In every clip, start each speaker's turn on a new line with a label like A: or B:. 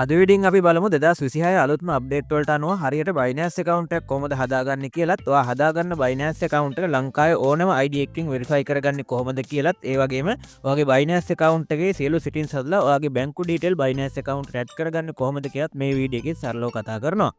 A: අද වීඩියෝෙන් අපි බලමු 2026 අලුත්ම අප්ඩේට් වලට අනුව හරියට Binance account එකක් කොහොමද හදාගන්නේ කියලත්, ඔයා හදාගන්න Binance account එක ලංකාවේ ඕනම ID එකකින් වෙරිෆයි කරගන්නේ කොහොමද කියලත්, ඒ වගේම ඔයාගේ Binance account එකේ සියලු settings හදලා ඔයාගේ බැංකු ඩීටේල් Binance account එකට ඇඩ් කරගන්නේ කොහොමද කියලත් මේ වීඩියෝ එකේ සරලව කතා කරනවා.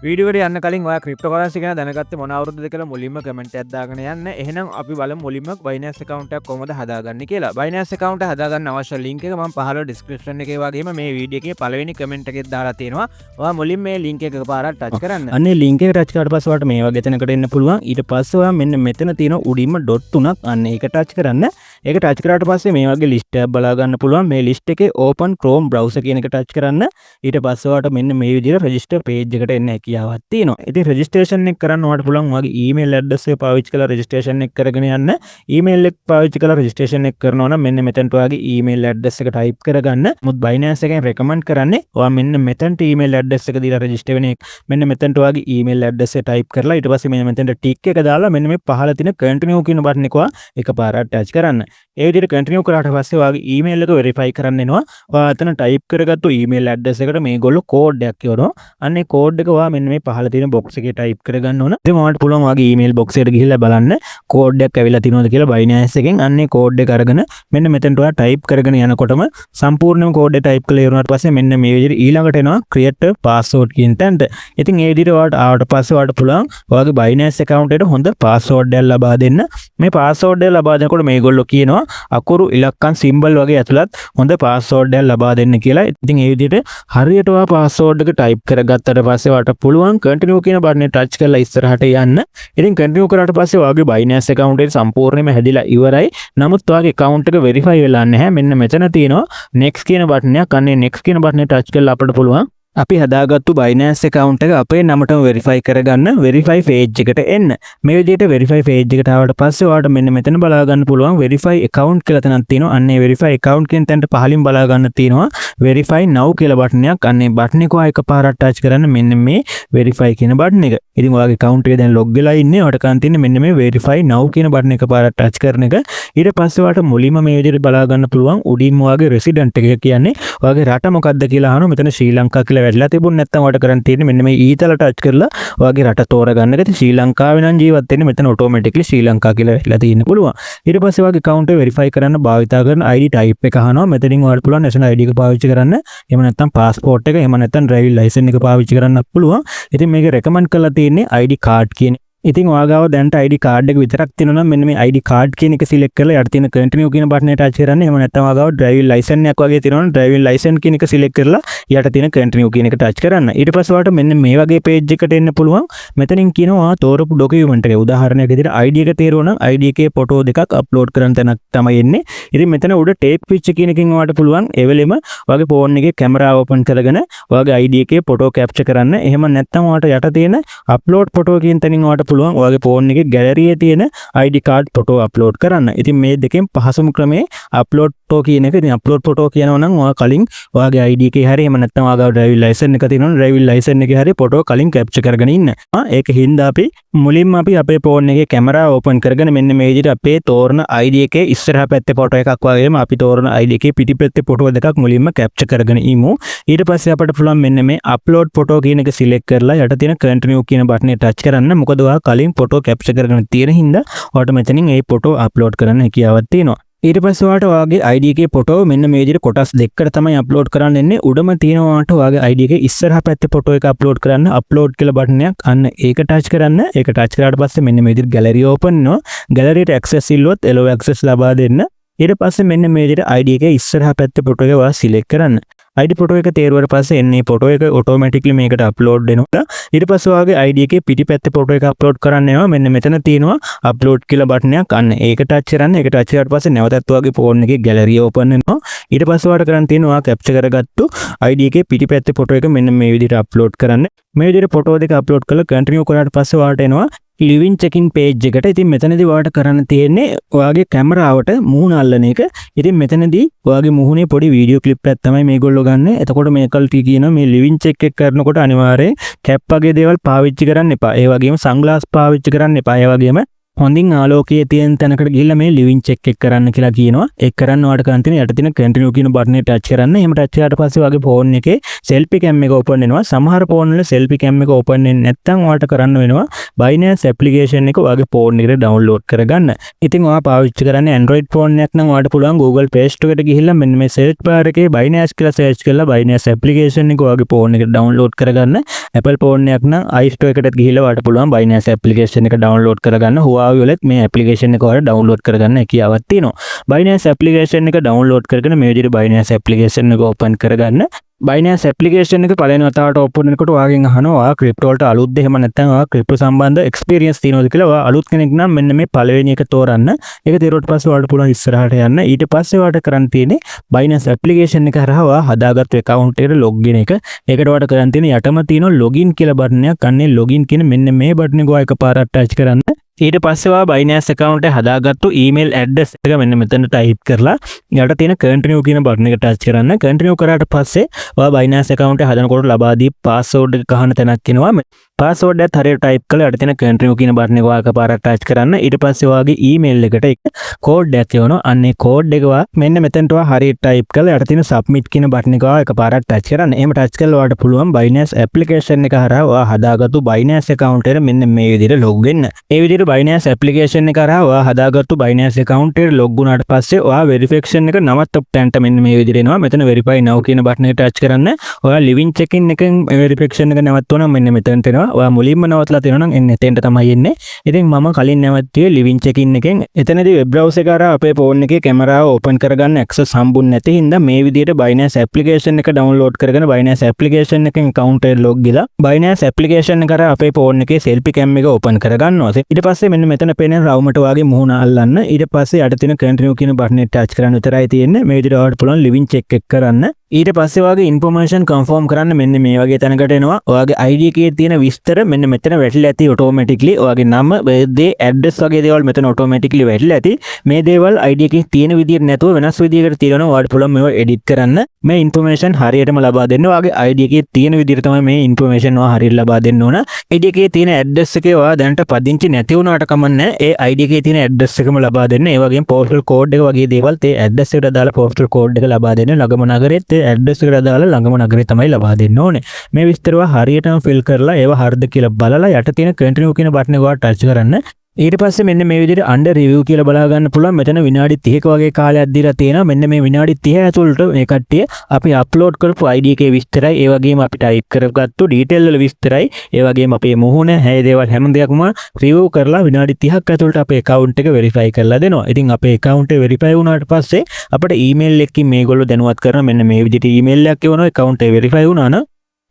A: වීඩියෝ එකට යන්න කලින් ඔයා ක්‍රිප්ටෝ කරන්සි ගැන දැනගත්තේ මොන අවුරුද්දද කියලා මුලින්ම කමෙන්ට් එකක් දාගෙන යන්න. එහෙනම් අපි බලමු මුලින්ම Binance account එකක් කොහොමද හදාගන්නේ කියලා. Binance account එක හදාගන්න අවශ්‍ය link එක මම පහළ description එකේ වගේම මේ වීඩියෝ එකේ පළවෙනි කමෙන්ට් එකෙත් දාලා තියෙනවා. ඔයා මුලින්ම මේ link එක එකපාරක් ටච් කරන්න.
B: අන්නේ ලින්ක් එක ටච් කරාට පස්සේ ඔයාලට මේ වගේ තැනකට එන්න පුළුවන්. ඊට පස්සේ ඔයා මෙන්න මෙතන තියෙන උඩින්ම ඩොට් තුනක්, අන්න ඒක ටච් කරන්න. ඒක ටච් කරාට පස්සේ මේ වගේ ලිස්ට් එකක් බලා ගන්න පුළුවන්. මේ ලිස්ට් එකේ open Chrome browser කියන එක ටච් කරන්න. ඊට පස්සේ ඔයාලට මෙන්න මේ විදිහට රෙජිස්ටර් පේජ් එකට එන්න හැකියාවක් තියෙනවා. ඉතින් රෙජිස්ට්‍රේෂන් එක කරන්න ඔයාලට පුළුවන් ඔයාගේ ඊමේල් ඇඩ්‍රස් එක පාවිච්චි කරලා රෙජිස්ට්‍රේෂන් එක කරගෙන යන්න. ඊමේල් එක පාවිච්චි කරලා රෙජිස්ට්‍රේෂන් එක කරනවා නම් මෙන්න මෙතනට ඔයාගේ ඊමේල් ඇඩ්‍රස් එක ටයිප් කරගන්න. මුත් Binance එකෙන් රෙකමන්ඩ් කරන්නේ ඔයා මෙන්න මෙතනට ඊමේල් ඇඩ්‍රස් එක දීලා රෙජිස්ටර් වෙන එක. මෙන්න මෙතනට ඔයාගේ ඊමේල් ඇඩ්‍රස් එක ටයිප් කරලා ඊට පස්සේ මෙන්න මෙතනට ටික් එක දාලා මෙන්න මේ පහළ තියෙන කන්ටිනියු කියන බටන් එක ඔයා එකපාරක් ටච් කරන්න. ඒ විදිහට කන්ටිනියු කරාට පස්සේ ඔයාගේ ඊමේල් එක වෙරිෆයි කරන්න එනවා. ඔයා එතන ටයිප් කරගත්තු ඊමේල් ඇඩ්‍රස් එකට මේගොල්ලෝ කෝඩ් එකක් එවනවා. අන්න ඒ කෝඩ් එක ඔයා මෙන්න මේ පහළ තියෙන බොක්ස් එකේ ටයිප් කරගන්න ඕන. ඉතින් ඔයාලට පුළුවන් ඔයාගේ ඊමේල් බොක්ස් එකට ගිහිල්ලා බලන්න කෝඩ් එකක් ඇවිල්ලා තියෙනවද කියලා Binance එකෙන්. අන්න ඒ කෝඩ් එක අරගෙන මෙන්න මෙතනට ඔයා ටයිප් කරගෙන යනකොටම සම්පූර්ණයෙන්ම කෝඩ් එක ටයිප් කරලා ඉවර වුණාට පස්සේ මෙන්න මේ විදිහට ඊළඟට එනවා create a password කියන තැනට. ඉතින් ඒ විදිහට ඔයාලට ආවට පස්සේ ඔයාලට පුළුවන් ඔයාගේ Binance account එකට හොඳ පාස්වර්ඩ් එකක් ලබා දෙන්න. මේ පාස්වර්ඩ් එක ලබා දෙනකොට මේගොල්ලෝ කියනවා අකුරු, ඉලක්කම්, සිම්බල් වගේ ඇතුළත් හොඳ පාස්වර්ඩ් එකක් ලබා දෙන්න කියලා. ඉතින් ඒ විදිහට හරියට ඔයා පාස්වර්ඩ් එක ටයිප් කරගත්තට පස්සේ ඔයාලට පුළුවන් කන්ටිනියු කියන බටන් එක ටච් කරලා ඉස්සරහට යන්න. ඉතින් කන්ටිනියු කරාට පස්සේ ඔයාගේ Binance account එක සම්පූර්ණයෙන්ම හැදිලා ඉවරයි. නමුත් ඔයාගේ account එක වෙරිෆයි වෙලා නැහැ. මෙන්න මෙතන තියෙනවා next කියන බටන් එකක්. අන්න ඒ next කියන බටන් එක ටච් කරලා අපිට පුළුවන් අපි හදාගත්තු Binance account එක අපේ නමටම වෙරිෆයි කරගන්න වෙරිෆයි පේජ් එකට එන්න. මේ විදිහට වෙරිෆයි පේජ් එකට ආවට පස්සේ ඔයාලට මෙන්න මෙතන බලා ගන්න පුළුවන් වෙරිෆයි account කියලා තැනක් තියෙනවා. අන්න ඒ වෙරිෆයි account කියන තැනට පහලින් බලා ගන්න තියෙනවා වෙරිෆයි now කියලා බටන් එකක්. අන්න ඒ බටන් එක ඔයා එකපාරක් ටච් කරන්න, මෙන්න මේ වෙරිෆයි කියන බටන් එක. ඉතින් ඔයාගේ account එක දැන් ලොග් වෙලා ඉන්නේ. ඔයාලට කරන්න තියෙන්නේ මෙන්න මේ වෙරිෆයි now කියන බටන් එක එකපාරක් ටච් කරන එක. ඊට පස්සේ ඔයාලට මුලින්ම මේ විදිහට බලා ගන්න පුළුවන් උඩින්ම ඔයාගේ රෙසිඩන්ට් එක, කියන්නේ ඔයාගේ රට මොකක්ද කියලා අහනවා. මෙතන ශ්‍රී ලංකා කියලා වැටිලා තිබුණ නැත්නම් ඔයාලට කරන්න තියෙන්නේ මෙන්න මේ ඊතල ටච් කරලා ඔයාගේ රට තෝරගන්න එක. ඉතින් ශ්‍රී ලංකාවේ නම් ජීවත් වෙන්නේ, මෙතන ඔටෝමැටික්ලි ශ්‍රී ලංකා කියලා වැටිලා තියෙන්න පුළුවන්. ඊට පස්සේ ඔයාගේ account එක වෙරිෆයි කරන්න භාවිතා කරන ID type එක අහනවා. මෙතනින් ඔයාලට පුළුවන් national ID එක පාවිච්චි කරන්න. එහෙම නැත්නම් පාස්පෝර්ට් එක, එහෙම නැත්නම් ඩ්‍රයිවිං ලයිසන් එක පාවිච්චි කරන්නත් පුළුවන්. ඉතින් මේක රෙකමන්ඩ් කරලා තියෙන්නේ ID card කියන. ඉතින් ඔයා ගාව දැනට ID card එක විතරක් තියෙනවා නම් මෙන්න මේ ID card කියන එක සිලෙක්ට් කරලා යට තියෙන කන්ටිනියු කියන බටන් එක ටච් කරන්න. එහෙම නැත්නම් ඔයා ගාව ඩ්‍රයිවිං ලයිසන් එකක් වගේ තියෙනවා නම් ඩ්‍රයිවිං ලයිසන් කියන එක සිලෙක්ට් කරලා යට තියෙන කන්ටිනියු කියන එක ටච් කරන්න. ඊට පස්සේ ඔයාලට මෙන්න මේ වගේ පේජ් එකට එන්න පුළුවන්. මෙතනින් කියනවා ඔයා තෝරපු ඩොකියුමන්ට් එක. උදාහරණයක් විදිහට ID එක තේරුවා නම් ID එකේ ෆොටෝ දෙකක් අප්ලෝඩ් කරන තැනක් තමයි එන්නේ. ඉතින් මෙතන උඩ ටේක් පික්චර් කියන එකෙන් ඔයාලට පුළුවන් ඒ වෙලෙම ඔයාගේ ෆෝන් එකේ කැමරාව ඕපන් කරගෙන ඔයාගේ ID එකේ ෆොටෝ කැප්චර් කරන්න. එහෙම නැත්නම් ඔයාලට යට තියෙන අප්ලෝඩ් ෆොටෝ කියන තැනින් ඔයාලට පුළුවන් ඔයාගේ ෆෝන් එකේ ගැලරියේ තියෙන ID card photo upload කරන්න. ඉතින් මේ දෙකෙන් පහසුම ක්‍රමේ අප්ලෝඩ් ෆොටෝ කියන එක. ඉතින් අප්ලෝඩ් ෆොටෝ කියනවා නම් ඔයා කලින් ඔයාගේ ID එකේ හරි එහෙම නැත්නම් ඔයා ගාව ඩ්‍රයිවිං ලයිසන් එක තියෙනවා නම් ඩ්‍රයිවිං ලයිසන් එකේ හරි ෆොටෝ කලින් කැප්චර් කරගෙන ඉන්න. ඒක හින්දා අපි මුලින්ම අපි අපේ ෆෝන් එකේ කැමරාව ඕපන් කරගෙන මෙන්න මේ විදිහට අපේ තෝරන ID එකේ ඉස්සරහා පැත්තේ ෆොටෝ එකක් වගේම අපි තෝරන ID එකේ පිටිපැත්තේ ෆොටෝ දෙකක් මුලින්ම කැප්චර් කරගෙන ඉමු. ඊට පස්සේ අපිට පුළුවන් මෙන්න මේ අප්ලෝඩ් ෆොටෝ කියන එක සිලෙක්ට් කරලා යට තියෙන කන්ටිනියු කියන බටන් එක ටච් කරන්න. මොකද ඔයා කලින් ෆොටෝ කැප්චර් කරගෙන තියෙන හින්දා ඔයාලට මෙතනින් ඒ ෆොටෝ අප්ලෝඩ් කරන්න හැකියාවක් තියෙනවා. ඊට පස්සේ ඔයාලට ඔයාගේ ID එකේ ෆොටෝ මෙන්න මේ විදිහට කොටස් දෙකකට තමයි අප්ලෝඩ් කරන්න එන්නේ. උඩම තියෙනවා ඔයාලට ඔයාගේ ID එකේ ඉස්සරහා පැත්තේ ෆොටෝ එක අප්ලෝඩ් කරන්න අප්ලෝඩ් කියලා බටන් එකක්. අන්න ඒක ටච් කරන්න. ඒක ටච් කරාට පස්සේ මෙන්න මේ විදිහට ගැලරි ඕපන් වෙනවා. ගැලරියට ඇක්සස් ඉල්ලුවොත් allow access ලබා දෙන්න. ඊට පස්සේ මෙන්න මේ විදිහට ID එකේ ඉස්සරහා පැත්තේ ෆොටෝ එක ඔයා සිලෙක්ට් කරන්න. ID photo එක තේරුවට පස්සේ එන්නේ ෆොටෝ එක ඔටෝමැටික්ලි මේකට අප්ලෝඩ් වෙනවා. ඊට පස්සේ ඔයාගේ ID එකේ පිටිපැත්තේ ෆොටෝ එක අප්ලෝඩ් කරන්න යනවා. මෙන්න මෙතන තියෙනවා අප්ලෝඩ් කියලා බටන් එකක්. අන්න ඒක ටච් කරන්න. ඒක ටච් කරාට පස්සේ නැවතත් ඔයාගේ ෆෝන් එකේ ගැලරිය ඕපන් වෙනවා. ඊට පස්සේ ඔයාලට කරන්න තියෙනවා ඔයා කැප්චර් කරගත්තු ID එකේ පිටිපැත්තේ ෆොටෝ එක මෙන්න මේ විදිහට අප්ලෝඩ් කරන්න. මේ විදිහට ෆොටෝ දෙක අප්ලෝඩ් කරලා කන්ටිනියු කරාට පස්සේ ඔයාලට එනවා ලිවින් චෙකින් පේජ් එකට. ඉතින් මෙතනදී ඔයාලට කරන්න තියෙන්නේ ඔයාගේ කැමරාවට මූණ අල්ලන එක. ඉතින් මෙතනදී ඔයාගේ මුහුණේ පොඩි වීඩියෝ ක්ලිප් එකක් තමයි මේගොල්ලෝ ගන්න. එතකොට මේකල් ටී කියනවා මේ ලිවින් චෙක් එක කරනකොට අනිවාර්යයෙන් කැප් වගේ දේවල් පාවිච්චි කරන්න එපා. ඒ වගේම සන්ග්ලාස් පාවිච්චි කරන්න එපා. ඒ වගේම හොඳින් ආලෝකයේ තියෙන තැනකට ගිහිල්ලා මේ ලිවින් චෙක් එක කරන්න කියලා කියනවා. ඒක කරන්න ඔයාලට කරන්න තියෙන යට තියෙන කන්ටිනියු කියන බටන් එක ටච් කරන්න. එහෙම ටච් කරාට පස්සේ ඔයාගේ ෆෝන් එකේ සෙල්ෆි කැම් එක ඕපන් වෙනවා. සමහර ෆෝන් වල සෙල්ෆි කැම් එක ඕපන් වෙන්නේ නැත්නම් ඔයාලට කරන්න වෙනවා Binance application එක ඔයාගේ ෆෝන් එකට ඩවුන්ලෝඩ් කරගන්න. ඉතින් ඔයා පාවිච්චි කරන්නේ Android phone එකක් නම් ඔයාලට පුළුවන් Google Play Store එකට ගිහිල්ලා මෙන්න මේ සර්ච් බාර් එකේ Binance කියලා සර්ච් කරලා Binance application එක ඔයාගේ ෆෝන් එකට ඩවුන්ලෝඩ් කරගන්න. Apple phone එකක් නම් iStore එකට ගිහිල්ලා ඔයාලට පුළුවන් Binance application එක ඩවුන්ලෝඩ් කරගන්න. Huawei වලත් මේ ඇප්ලිකේෂන් එක ඔයාලට ඩවුන්ලෝඩ් කරගන්න හැකියාවක් තියෙනවා. Binance application එක ඩවුන්ලෝඩ් කරගෙන මේ විදිහට Binance application එක ඕපන් කරගන්න. Binance application එක පළවෙනි වතාවට ඕපන් වෙනකොට ඔයාගෙන් අහනවා ඔයා ක්‍රිප්ටෝ වලට අලුත්ද, එහෙම නැත්නම් ඔයා ක්‍රිප්ටෝ සම්බන්ධ එක්ස්පීරියන්ස් තියෙනවද කියලා. ඔයා අලුත් කෙනෙක් නම් මෙන්න මේ පළවෙනි එක තෝරන්න. ඒක තේරුවට පස්සේ ඔයාලට පුළුවන් ඉස්සරහට යන්න. ඊට පස්සේ ඔයාලට කරන්න තියෙන්නේ Binance application එක හරහා ඔයා හදාගත්තු account එකට log in එක. ඒකට ඔයාලට කරන්න තියෙන්නේ යටම තියෙන login කියලා බටන් එකක්. අන්නේ login කියන මෙන්න මේ බටන් එක ඔයා එකපාරක් ටච් කරන්න. ඊට පස්සේ ඔයා Binance account එක හදාගත්තු email address එක මෙන්න මෙතන ටයිප් කරලා යට තියෙන continue කියන බටන් එක ටච් කරන්න. Continue කරාට පස්සේ ඔයා Binance account එක හදනකොට ලබා දී password එක අහන තැනක් එනවා. පාස්වර්ඩ් එකත් හරියට ටයිප් කරලා යට තියෙන continue කියන බටන් එක ඔයා එකපාරක් ටච් කරන්න. ඊට පස්සේ ඔයාගේ email එකට එක කෝඩ් එකක් එවනවා. අන්න ඒ කෝඩ් එක ඔයා මෙන්න මෙතනට ඔයා හරියට ටයිප් කරලා යට තියෙන submit කියන බටන් එක ඔයා එකපාරක් ටච් කරන්න. එහෙම ටච් කරලා ඔයාලට පුළුවන් Binance application එක හරහා ඔයා හදාගත්තු Binance account එකට මෙන්න මේ විදිහට log වෙන්න. ඒ විදිහට Binance application එක හරහා ඔයා හදාගත්තු Binance account එකට log වුණාට පස්සේ ඔයා verification එක නවත්තපු තැනට මෙන්න මේ විදිහට එනවා. මෙතන verify now කියන බටන් එක ටච් කරන්න. ඔයා ලිවින් චෙක් ඉන් එකෙන් verification එක නැවතුණා නම් මෙන්න මෙතනට එනවා. ඔයා මුලින්ම නවත්තලා තියෙනවා නම් එන්න එතෙන්ට තමයි එන්නේ. ඉතින් මම කලින් නැවතුවේ ලිවින් චෙක් ඉන් එකෙන්. එතනදී වෙබ් බ්‍රවුසර් එක හරහා අපේ ෆෝන් එකේ කැමරාව ඕපන් කරගන්න ඇක්සස් හම්බුන්නේ නැති හින්දා මේ විදිහට Binance application එක ඩවුන්ලෝඩ් කරගෙන Binance application එකෙන් account එකට ලොග් වෙලා Binance application එක හරහා අපේ ෆෝන් එකේ සෙල්ෆි කැම් එක ඕපන් කරගන්නවා. ඊට පස්සේ මෙන්න මෙතන පේන රවුමට ඔයාගේ මුහුණ අල්ලන්න. ඊට පස්සේ යට තියෙන කන්ටිනියු කියන බටන් එක ටච් කරන්න විතරයි තියෙන්නේ. මේ විදිහට ඔයාලට පුළුවන් ලිවින් චෙක් එක කරන්න. ඊට පස්සේ ඔයාගේ ඉන්ෆර්මේෂන් කන්ෆර්ම් කරන්න මෙන්න මේ වගේ තැනකට එනවා. ඔයාගේ ID එකේ තියෙන විස්තර මෙන්න මෙතන වැටිලා ඇති ඔටෝමැටික්ලි. ඔයාගේ නම, බර්ත්ඩේ, ඇඩ්‍රස් වගේ දේවල් මෙතන ඔටෝමැටික්ලි වැටිලා ඇති. මේ දේවල් ID එකේ තියෙන විදියට නැතුව වෙනස් විදියකට තියෙනවා. ඔයාලට පුළුවන් මේවා එඩිට් කරන්න. මේ ඉන්ෆර්මේෂන් හරියටම ලබා දෙන්න. ඔයාගේ ID එකේ තියෙන විදියට තමයි මේ ඉන්ෆර්මේෂන් ඔයා හරියට ලබා දෙන්න ඕන. ID එකේ තියෙන ඇඩ්‍රස් එකේ ඔයා දැනට පදිංචි නැති වුණාට කමක් නැහැ. ඒ ID එකේ තියෙන ඇඩ්‍රස් එකම ලබා දෙන්න. ඒ වගේම පෝස්ටල් කෝඩ් එක වගේ දේවල් ඒ ඇඩ්‍රස් එකට අදාළ පෝස්ටල් කෝඩ් එක ලබා දෙන්න. ළඟම නගරෙත් ඒ ඇඩ්‍රස් එකට අදාළ ළඟම නගරේ තමයි ලබා දෙන්න ඕනේ. මේ විස්තර ඔයා හරියටම ෆිල් කරලා ඒවා හරිද කියලා බලලා යට තියෙන කන්ටිනියු කියන බටන් එක ඔයා ටච් කරන්න. ඊට පස්සේ මෙන්න මේ විදිහට අන්ඩර් රිවිව් කියලා බලා ගන්න පුළුවන්. මෙතන විනාඩි 30ක වගේ කාලයක් දීලා තියෙනවා. මෙන්න මේ විනාඩි 30 ඇතුළට මේ කට්ටිය අපි අප්ලෝඩ් කරපු ID එකේ විස්තරයි, ඒ වගේම අපි ටයිප් කරගත්තු ඩීටේල් වල විස්තරයි, ඒ වගේම අපේ මුහුණ, හැය දේවල් හැම දෙයක්ම රිවිව් කරලා විනාඩි 30ක් ඇතුළට අපේ account එක වෙරිෆයි කරලා දෙනවා. ඉතින් අපේ account එක වෙරිෆයි වුණාට පස්සේ අපිට ඊමේල් එකකින් මේගොල්ලෝ දැනුවත් කරන මෙන්න මේ විදිහට ඊමේල් එකක් එවනවා account එක වෙරිෆයි වුණා නම්.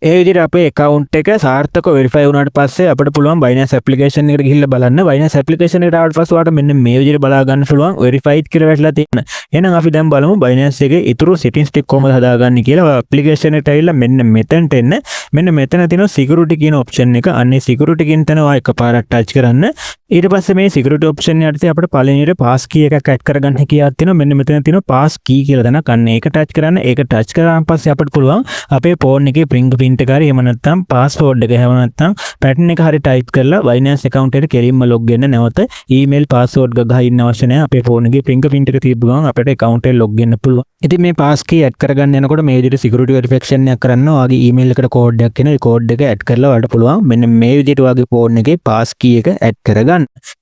B: ඒ විදිහට අපේ account එක සාර්ථකව වෙරිෆයි වුණාට පස්සේ අපිට පුළුවන් Binance application එකට ගිහිල්ලා බලන්න. Binance application එකට ආවට පස්සේ ඔයාලට මෙන්න මේ විදිහට බලා ගන්න පුළුවන් verified කියලා වැටලා තියෙන. එහෙනම් අපි දැන් බලමු Binance එකේ ඉතුරු settings ටික කොහොමද හදාගන්නේ කියලා. ඔයා application එකට ඇවිල්ලා මෙන්න මෙතනට එන්න. මෙන්න මෙතන තියෙනවා security කියන option එක. අන්නේ security කියන තැන ඔයා එකපාරක් ටච් කරන්න. ඊට පස්සේ මේ security option යටතේ අපිට පළවෙනියට pass key එකක් ඇඩ් කරගන්න හැකියාවක් තියෙනවා. මෙන්න මෙතන තියෙනවා pass key කියලා තැනක්. අන්න ඒක ටච් කරන්න. ඒක ටච් කරාන් පස්සේ අපිට පුළුවන් අපේ ෆෝන් එකේ ෆින්ගර්ප්‍රින්ට් එක හරි, එහෙම නැත්නම් පාස්වර්ඩ් එක, එහෙම නැත්නම් පැටර්න් එක හරි ටයිප් කරලා Binance account එකට කෙලින්ම ලොග් වෙන්න. නැවත ඊමේල් පාස්වර්ඩ් ගගහ ඉන්න අවශ්‍ය නැහැ. අපේ ෆෝන් එකේ ෆින්ගර්ප්‍රින්ට් එක තිබ්බ ගමන් අපිට account එකට ලොග් වෙන්න පුළුවන්. ඉතින් මේ පාස් කී ඇඩ් කරගන්න යනකොට මේ විදිහට සිකියුරිටි වෙරිෆිකේෂන් එකක් කරන්න ඔයාගේ ඊමේල් එකට කෝඩ් එකක් එනවා. ඒ කෝඩ් එක ඇඩ් කරලා ඔයාලට පුළුවන් මෙන්න මේ විදිහට ඔයාගේ ෆෝන් එකේ පාස් කී එක ඇඩ් කරගන්න.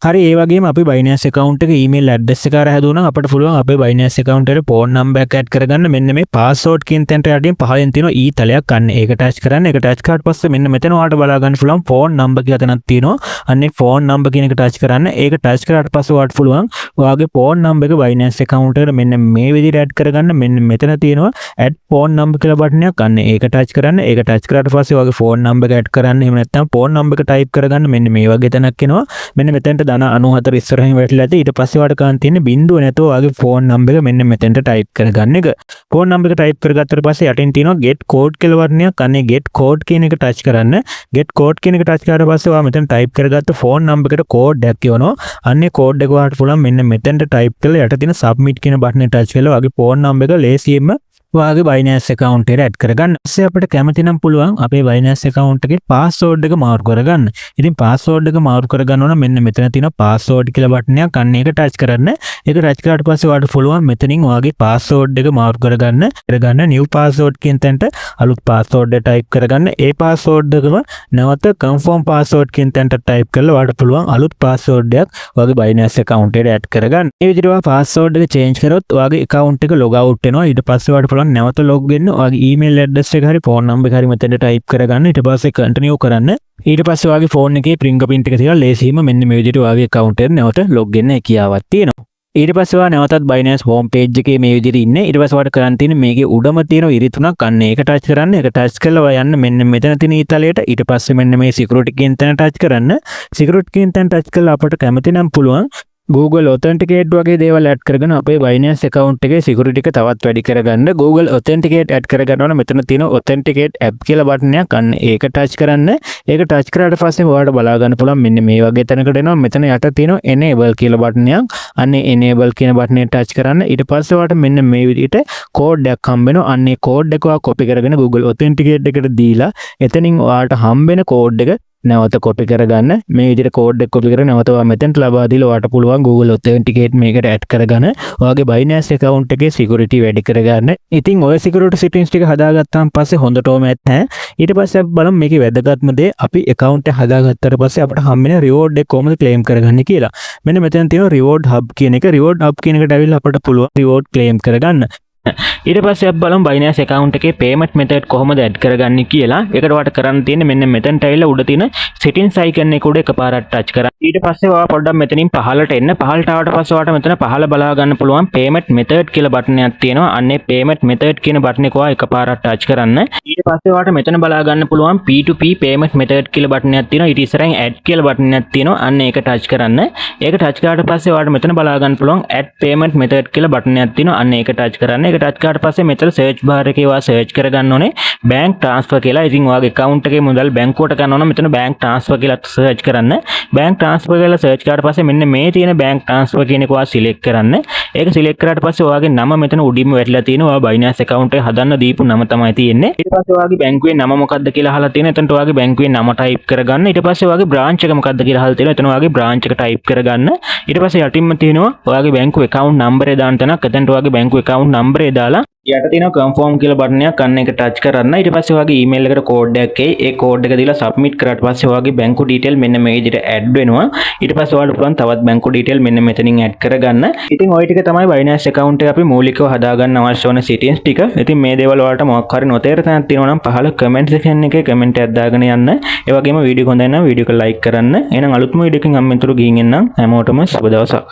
B: හරි, ඒ වගේම අපි Binance account එක ඊමේල් ඇඩ්‍රස් එක හරහා හැදුවනම් අපිට පුළුවන් අපේ Binance account එකට ෆෝන් නම්බර් එකක් ඇඩ් කරගන්න. මෙන්න මේ පාස්වර්ඩ් කියන තැනට යටින් පහළින් තියෙන ඊතලයක්, අන්න ඒක ටච් කරන්න. ඒක ටච් කරාට පස්සේ මෙන්න මෙතන ඔයාලට බලා ගන්න පුළුවන් ෆෝන් නම්බර් කියලා තැනක් තියෙනවා. අන්න ඒ ෆෝන් නම්බර් කියන එක ටච් කරන්න. ඒක ටච් කරාට පස්සේ ඔයාලට පුළුවන් ඔයාගේ ෆෝන් නම්බර් එක Binance account එකට මෙන්න මේ විදිහට ඇඩ් කරගන්න. මෙන්න මෙතන තියෙනවා ඇඩ් ෆෝන් නම්බර් කියලා බටන් එකක්. අන්න ඒක ටච් කරන්න. ඒක ටච් කරාට පස්සේ ඔයාගේ ෆෝන් නම්බර් එක ඇඩ් කරන්න. එහෙම නැත්නම් ෆෝන් නම්බර් එක ටයිප් කරගන්න මෙන්න මේ වගේ තැනක් එනවා. මෙන්න මෙතනට ධන 94 ඉස්සරහින් වැටිලා ඇති. ඊට පස්සේ ඔයාලට කරන්න තියෙන්නේ බිංදුව නැතුව ඔයාගේ ෆෝන් නම්බර් එක මෙන්න මෙතනට ටයිප් කරගන්න එක. ෆෝන් නම්බර් එක ටයිප් කරගත්තට පස්සේ යටින් තියෙනවා get code කියලා බටන් එකක්. අන්න ඒ get code කියන එක ටච් කරන්න. Get code කියන එක ටච් කරාට පස්සේ ඔයා මෙතන ටයිප් කරගත්ත ෆෝන් නම්බර් එකට කෝඩ් එකක් එවනවා. අන්න ඒ කෝඩ් එක ඔයාලට පුළුවන් මෙන්න මෙතනට ටයිප් කරලා යට තියෙන සබ්මිට් කියන බටන් එක ටච් කරලා ඔයාගේ ෆෝන් නම්බර් එක ලේසියෙන්ම ඔයාගේ Binance account එකට ඇඩ් කරගන්න. ඊපස්සේ අපිට කැමති නම් පුළුවන් අපේ Binance account එකේ පාස්වර්ඩ් එක මාරු කරගන්න. ඉතින් පාස්වර්ඩ් එක මාරු කරගන්න ඕන මෙන්න මෙතන තියෙන පාස්වර්ඩ් කියලා බටන් එකක්, අන්න ඒක ටච් කරන්න. ඒක ටච් කරාට පස්සේ ඔයාලට පුළුවන් මෙතනින් ඔයාගේ පාස්වර්ඩ් එක මාරු කරගන්න නිව් පාස්වර්ඩ් කියන තැනට අලුත් පාස්වර්ඩ් එක ටයිප් කරගන්න. ඒ පාස්වර්ඩ් එකම නැවත කන්ෆර්ම් පාස්වර්ඩ් කියන තැනට ටයිප් කරලා ඔයාලට පුළුවන් අලුත් පාස්වර්ඩ් එකක් ඔයාගේ Binance account එකට ඇඩ් කරගන්න. මේ විදිහට ඔයා පාස්වර්ඩ් එක චේන්ජ් කරොත් ඔයාගේ account එක ලොග් අවුට් වෙනවා. ඊට පස්සේ ඔයාලට පුළුවන් නැවත ලොග් වෙන්න ඔයාගේ ඊමේල් ඇඩ්‍රස් එක හරි ෆෝන් නම්බර් එක හරි මෙතනට ටයිප් කරගන්න. ඊට පස්සේ කන්ටිනියු කරන්න. ඊට පස්සේ ඔයාගේ ෆෝන් එකේ ෆින්ගර්ප්‍රින්ට් එක තියලා ලේසියෙන්ම මෙන්න මේ විදිහට ඔයාගේ account එකට නැවත ලොග් වෙන්න හැකියාවක් තියෙනවා. ඊට පස්සේ ඔයා නැවතත් Binance home page එකේ මේ විදිහට ඉන්නේ. ඊට පස්සේ ඔයාලට කරන්න තියෙන්නේ මේකේ උඩම තියෙන ඉරි තුනක්, අන්න ඒක ටච් කරන්න. ඒක ටච් කරලා ඔයා යන්න මෙන්න මෙතන තියෙන ඊතලයට. ඊට පස්සේ මෙන්න මේ සිකියුරිටි කියන තැන ටච් කරන්න. සිකියුරිටි කියන තැන ටච් කරලා අපට කැමති නම් පුළුවන් Google Authenticate වගේ දේවල් ඇඩ් කරගෙන අපේ Binance account එකේ සිකියුරිටි එක තවත් වැඩි කරගන්න. Google Authenticate add කරගන්න ඕන මෙතන තියෙන Authenticate app කියලා බටන් එකක්, අන්න ඒක ටච් කරන්න. ඒක ටච් කරාට පස්සේ ඔයාලට බලා ගන්න පුළුවන් මෙන්න මේ වගේ තැනකට එනවා. මෙතන යට තියෙන Enable කියලා බටන් එකක්, අන්න Enable කියන බටන් එක ටච් කරන්න. ඊට පස්සේ ඔයාලට මෙන්න මේ විදිහට කෝඩ් එකක් හම්බ වෙනවා. අන්න ඒ කෝඩ් එක ඔයා කොපි කරගෙන Google Authenticate එකට දීලා එතනින් ඔයාලට හම්බෙන කෝඩ් එක නැවත කොපි කරගන්න. මේ විදිහට කෝඩ් එක කොපි කරගෙන නැවත ඔයා මෙතෙන්ට ලබා දීලා ඔයාට පුළුවන් Google Authenticate මේකට ඇඩ් කරගන්න ඔයාගේ Binance account එකේ security වැඩි කරගන්න. ඉතින් ඔය security settings ටික හදාගත්තාන් පස්සේ හොඳටම ඇත් ඈ. ඊට පස්සේ අපි බලමු මේකේ වැදගත්ම දේ, අපි account එක හදාගත්තට පස්සේ අපිට හම්බෙන reward එක කොහොමද claim කරගන්නේ කියලා. මෙන්න මෙතන තියෙනවා reward hub කියන එක. Reward hub කියන එකට ඇවිල්ලා අපිට පුළුවන් reward claim කරගන්න. ඊට පස්සේ අපි බලමු Binance account එකේ payment method කොහොමද ඇඩ් කරගන්නේ කියලා. ඒකට ඔයාලට කරන්න තියෙන්නේ මෙන්න මෙතනට ඇවිල්ලා උඩ තියෙන settings icon එක උඩ එකපාරක් ටච් කරන්න. ඊට පස්සේ ඔයා පොඩ්ඩක් මෙතනින් පහළට එන්න. පහළට ආවට පස්සේ ඔයාලට මෙතන පහළ බලා ගන්න පුළුවන් payment method කියලා බටන් එකක් තියෙනවා. අන්න ඒ payment method කියන බටන් එක ඔයා එකපාරක් ටච් කරන්න. ඊට පස්සේ ඔයාලට මෙතන බලා ගන්න පුළුවන් P2P payment method කියලා බටන් එකක් තියෙනවා. ඊට ඉස්සරහින් add කියලා බටන් එකක් තියෙනවා. අන්න ඒක ටච් කරන්න. ඒක ටච් කරාට පස්සේ ඔයාලට මෙතන බලා ගන්න පුළුවන් add payment method කියලා බටන් එකක් තියෙනවා. අන්න ඒක ටච් කරන්න. ඒක ටච් කරාට පස්සේ මෙතන සර්ච් බාර් එකේ ඔයා සර්ච් කරගන්න ඕනේ බැංක් ට්‍රාන්ස්ෆර් කියලා. ඉතින් ඔයාගේ account එකේ මුදල් බැංකුවට ගන්න ඕන මෙතන බැංක් ට්‍රාන්ස්ෆර් කියලා සර්ච් කරන්න. බැංක් ට්‍රාන්ස්ෆර් කියලා සර්ච් කරාට පස්සේ මෙන්න මේ තියෙන බැංක් ට්‍රාන්ස්ෆර් කියන එක ඔයා සිලෙක්ට් කරන්න. ඒක සිලෙක්ට් කරාට පස්සේ ඔයාගේ නම මෙතන උඩින්ම වැටිලා තියෙනවා. ඔයා Binance account එක හදන්න දීපු නම තමයි තියෙන්නේ. ඊට පස්සේ ඔයාගේ බැංකුවේ නම මොකක්ද කියලා අහලා තියෙනවා. එතනට ඔයාගේ බැංකුවේ නම ටයිප් කරගන්න. ඊට පස්සේ ඔයාගේ බ්‍රාන්ච් එක මොකක්ද කියලා අහලා තියෙනවා. එතන ඔයාගේ බ්‍රාන්ච් එක ටයිප් කරගන්න. ඊට පස්සේ යටින්ම තියෙනවා ඔයාගේ බැංකු account නම්බරේ දාන්න තැනක්. එතනට ඔයාගේ බැංකු account නම්බරේ දාලා යට තියෙනවා කන්ෆර්ම් කියලා බටන් එකක්, අන්න ඒක ටච් කරන්න. ඊට පස්සේ ඔයාගේ ඊමේල් එකට කෝඩ් එකක් එයි. ඒ කෝඩ් එක දීලා සබ්මිට් කරාට පස්සේ ඔයාගේ බැංකු ඩීටේල් මෙන්න මේ විදිහට ඇඩ් වෙනවා. ඊට පස්සේ ඔයාලට පුළුවන් තවත් බැංකු ඩීටේල් මෙන්න මෙතනින් ඇඩ් කරගන්න. ඉතින් ඔය ටික තමයි Binance account එක අපි මූලිකව හදාගන්න අවශ්‍ය වන settings ටික. ඉතින් මේ දේවල් ඔයාලට මොකක් හරි නොතේරෙන තැනක් තියෙනවා නම් පහළ කමෙන්ට් සෙක්ෂන් එකේ කමෙන්ට් එකක් දාගෙන යන්න. ඒ වගේම වීඩියෝ හොඳයි නම් වීඩියෝ එක ලයික් කරන්න. එහෙනම් අලුත්ම වීඩියෝ එකකින් හම්බෙනතුරු ගිහින් එන්නම්. හැමෝටම සුබ දවසක්.